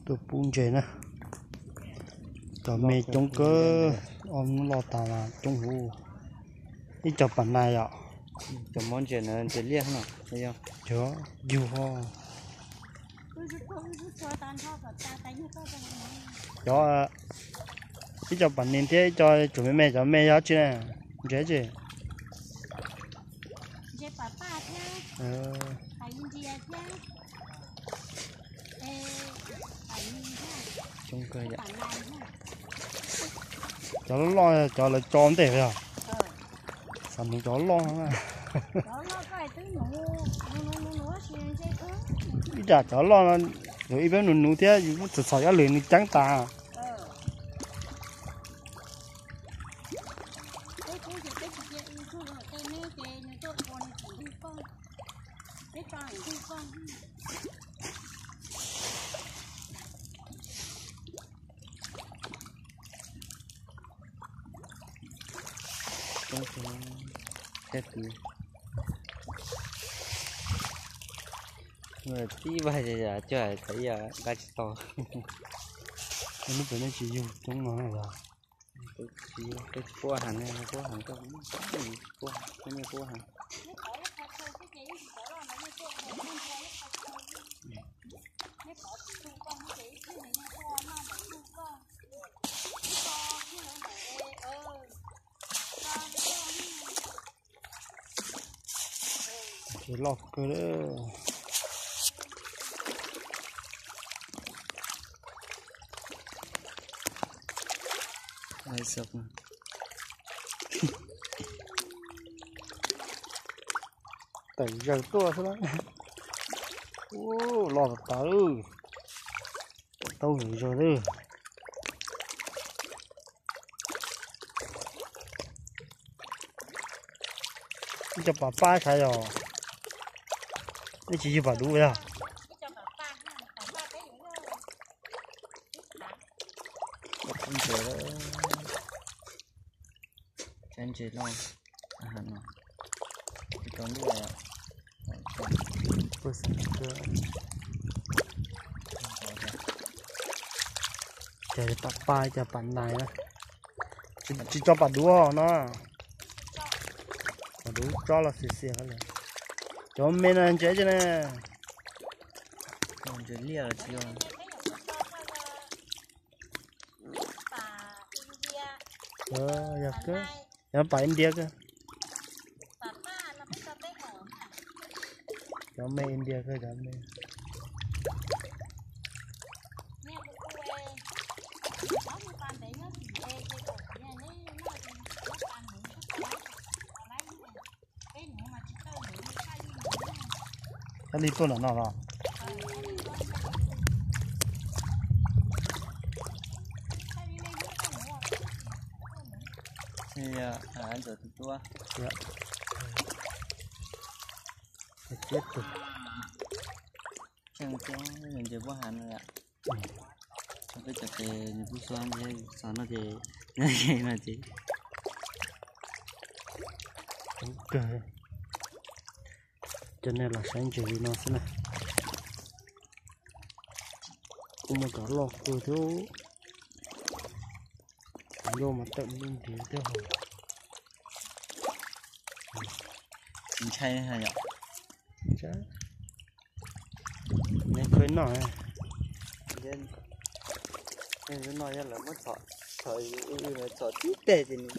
Tuaj pub ntses na. Cov me coob kawg, ob hnub loj tas mas coob huv. Ib co pas nais yom. Cov mob ntses na, ntses liaj no. Cov yug ho. Cov, ib co pas nais thiab ib co tsuas me me, cov me yog tsi na? Ntses tsi? Cov loj loj cov lawv tso ntej yog. Xav nuv cov loj. Ib yam cov loj no, yus ib peb nuv nuv thiab yus muab txhom txhom ib lwm nws ceeb tas. Coob, coob, tib vaj coj hais thaum ib yam nqa tsis tau. Lub pem nej tsis yug coob no los? Tsis puab heev, puab heev, puab heev, nej puab heev. Ces loj kawg. Tawm zaws tuaj xwb na. Ub, loj tas tas. Taub zaws zaws lawm. Ib co pas pab sav yog. Nej tsis yug pas dub yog? Ntses, ntses loj no. Cas pas pab, cas pas nais na. Tsis tso pas dub no. Pas dub tsob los xiav xiav lawm. Cov me no ntses tsi na? Ntses liaj los tsis yog. Yog kawg, yog pas India kawg. Cov me India kawg, cov me. Koj li tuaj ntawm no los? Ntawm tus tuaj. Tseeb, ntses puab heev no. Peb cov pes nws kuj xua ntses txog no ces, no ces. Kawg. Coj nej los saib ntses li no xwb na. Kuj muaj cov loj kawg thiab. Loj mas tawm lub ntiav thiab hos. Ntshai yom. Neb khaws noj. Noj yog lawv muab txhom, txhom tib teg ces nws